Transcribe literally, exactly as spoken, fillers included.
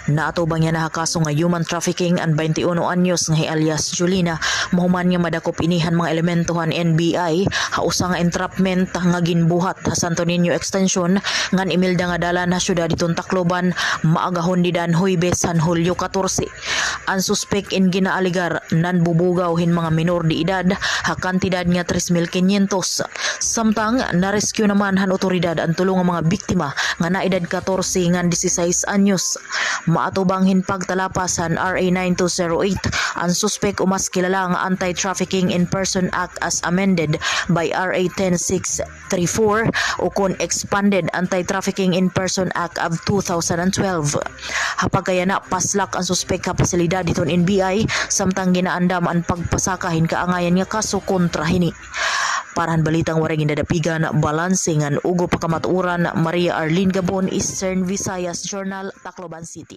Naatubang yana ha kaso nga human trafficking an baynte uno anyos nga hi alias Julina, mahuman nga madakop ini han mga elemento han N B I ha usa nga entrapment nga ginbuhat ha Santo Niño Extension ngan Imelda nga dalan ha syudad hiton Tacloban, maagahon dida han Huwebes han Hulyo katorse. An suspek in ginaalegar nanbubugaw hin mga minor de edad ha kantidad nga tres mil kinyentos. Samtang na-rescue naman han otoridad an tulo nga mga biktima nga naedad katorse ngan disisais anyos. Maatubang hin pagtalapas han R A nine two zero eight, an suspek o mas kilala nga Anti-Trafficking in Person Act as amended by R A ten six three four, o kon expanded Anti-Trafficking in Person Act of two thousand and twelve. Ha pagkayana, paslak an suspek ha pasilidad hiton N B I, samtang ginaandam an pagpasaka hin kaangayan nga kaso kontra hini. Para han balitang waray gindadapigan, balanse ngan ugop ha kamatuoran, Maria Arlene Gabon, Eastern Visayas Journal, Tacloban City.